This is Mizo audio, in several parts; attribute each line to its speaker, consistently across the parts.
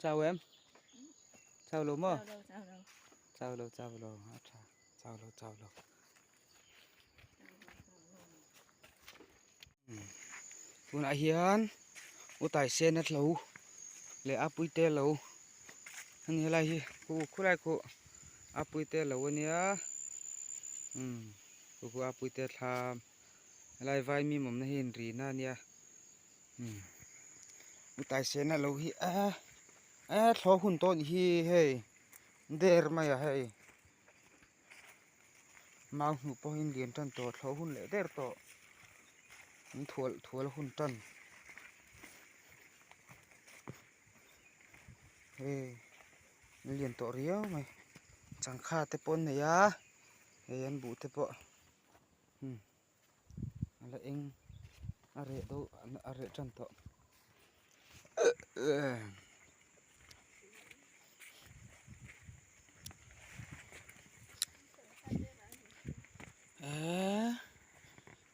Speaker 1: Chau em? Chau lo maw? Chau lo chau lo a tha chau lo chau lo. Tunah hian utai sen a tlo leh a puite lo a ni helai hi khu khulai khu a puite lo a nia umm khu khu a puite thlam helai vai mi awmna hi inrina a nia umm utai sen a lo hi a a thlawh hun tawh a nih hi hei der mai a hei. Mau hnuh pawhin lian tan tawh thlawh hun leh der tawh an thual thual hun tan hei an lian tawh riau mai changkha te pawh an nei a hei an buh te pawh umm a la eng a reh deuh a reh tan tawh. Eee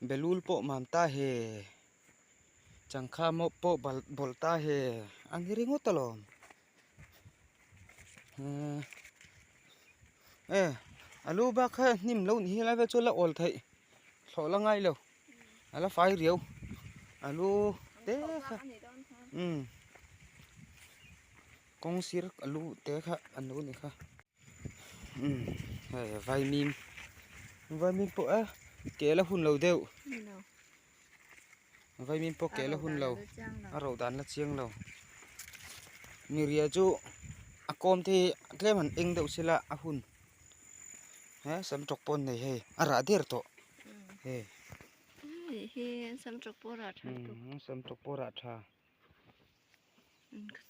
Speaker 1: belul pawh mam ta he changkha mawp pawh bal bawlh ta he a ni ringawt alawm eee e alu bak kha hnim lo ni hi lai vel chu la awl theih thlawh la ngai lo. A la fai riau alu te kha umm kawng sir alu te kha an lo ni kha umm hei vaimim vaimim pawh e ke la hun lo deuh vaimim pawh ke la hun lo a ro dan la chiang lo miria chu a kawm te hi tlem han eng deuh sela a hun he sam tawk pawh an nei hei a rah der tawh. Hei
Speaker 2: hi sam tawk pawh rah tha tuk.
Speaker 1: Sam tawk pawh rah tha.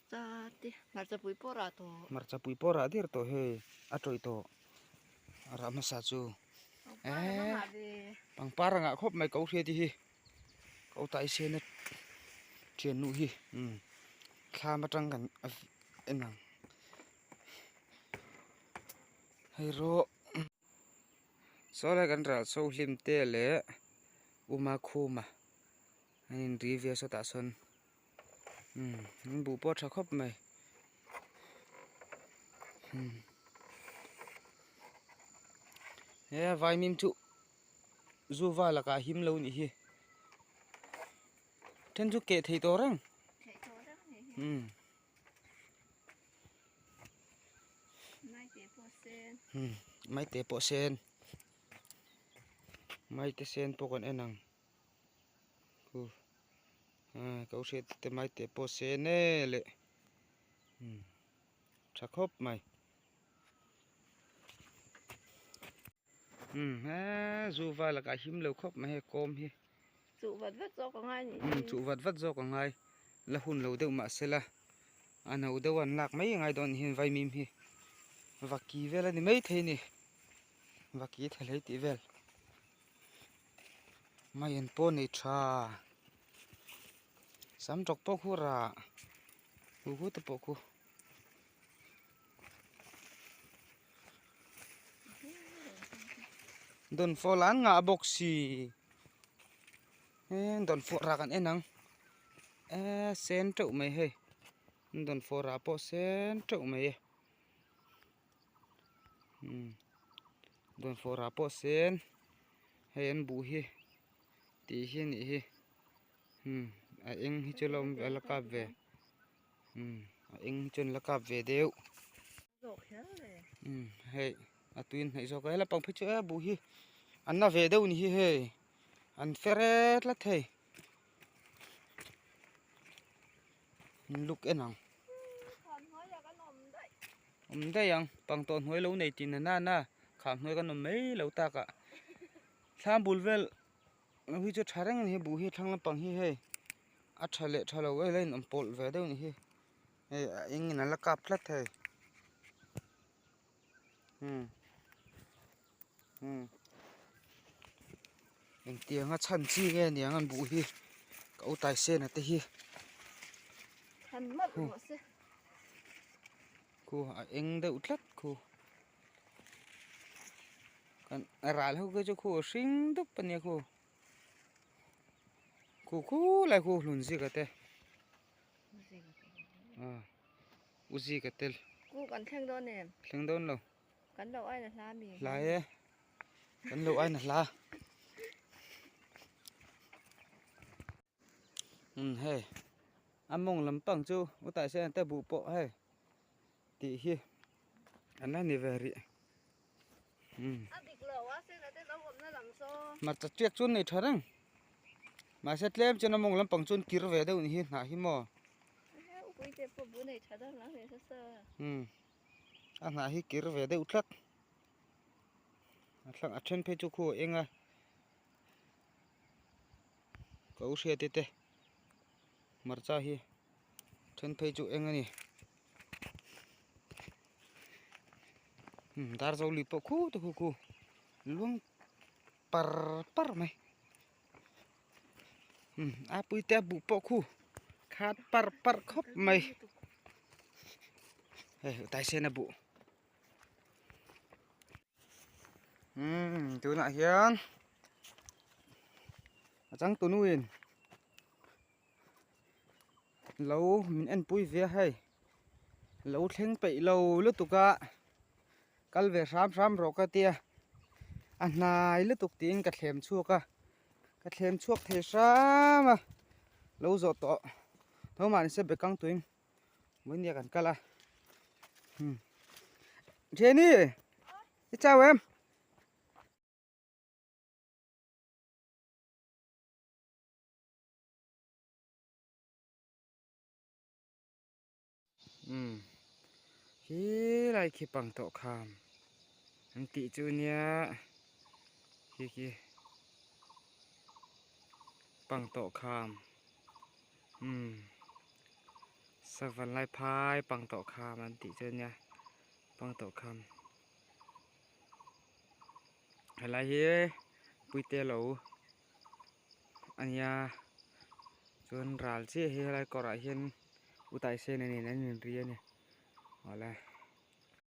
Speaker 2: Sa te hmarcha pui pawh rah tawh.
Speaker 1: Hmarcha pui pawh rah der tawh hei a tawih tawh a rah hmasa chu.
Speaker 2: Eee
Speaker 1: pangpar a ngah khawp mai ko hriat hi ko tai sen a thian nu hi thlam atang kan en ang hei rawh. Saw lai kan ral chho hlim te leh uma khuma an in ri ve sawtah sawn umm an buh pawh a tha khawp mai umm he vaimim chu zu va lakah a him lo nih hi then chu keh thei tawh reng umm. Maite pawh sen maite sen pawh kan en ang khu ko hriat te maite pawh sen e le tha khawp mai he zu val lakah him lo khawp mai hei kawm hi
Speaker 2: chuh vat vat zawk a ngai nih hi
Speaker 1: chuh vat vat zawk a ngai la hun lo deuh mahse la a no deuh an lak mai angai dawn hian vaimim hi vaki vel a ni mai thei a ni vaki tha hlei tih vel mai an pawh nei tha sam tawk pawh khu rah hu hu te pawh khu. Dawnfawh lah an ngah bawk si he dawnfawh rah kan en ang eee sen teuh mai hei dawnfawh rah pawh sen teuh mai e umm dawnfawh rah pawh sen hei an buh hi tih hi a nih hi umm a eng hi chu la awm a la kap ve. Umm a eng hi chuan la kap ve deuh umm hei a tui in hnaih zawk a helai pang phei chu e buh hi an na ve deuh a ni hi hei an fer e tlat hei an luk en ang awm daih ang pang tawh hnuai lo nei tih na nana khah hnuai kan awm mai lo tak ah thlam bul vel hi chu tha reng a ni hi buh hi thlang lampang hi hei. A tha leh tha lo vel a inawm pawlh ve deuh anih hi hei a eng in a la kap tlat thei umm umm engtiang a chhan chi nge niang an buh hi ka u taisena te hi khu a eng deuh tlat khu kan ral ho khi chu khu a hring dup ania khu. Khu khu lai khu hlun zika te. U zika tel.
Speaker 2: Ku kan thleng dawn em?
Speaker 1: Thleng dawn lo.
Speaker 2: Kan lo aina hla mi.
Speaker 1: Hla e. Kan lo aina hla. Um hei a mawng lampang chu utah hian te buh pawh hei tih hi an la ni ve rih um hmarcha tiak chu an nei tha reng mahse tlem chuan a mawng lampang chu an kir ve deuh ni hi hnah hi maw um a hnah hi kir ve deuh tlat a thlang a then phei chu khu a eng a. Ka u hriat te hmarcha hi then phei chu eng a ni dar zo lui pawh khu te khu khu luang par par mai a pui te a buh pawh khu khat par par khawp mai hei taisen a buh. Umm tunah hian a changtunu in lo min en pui ve a hei lo thleng peih lo lutuk a kal ve hram hram rawh ka tia a hnai lutuk tiin ka thlem chhuak a ka thlem chhuak thei hram a lo zawh tawh tho mahni se bekang tuin. Vawinia kan kal a Jenny i chau em um hi lai khi pang tawh kham an tih chu nia khi khi pang tawh kham umm savan lai phai pang tawh kham an tih chu ania pang tawh kham helai hi puite lo ania chuan ral chiah hi helai kawrah hian utaisen a nen an inri a ni awle.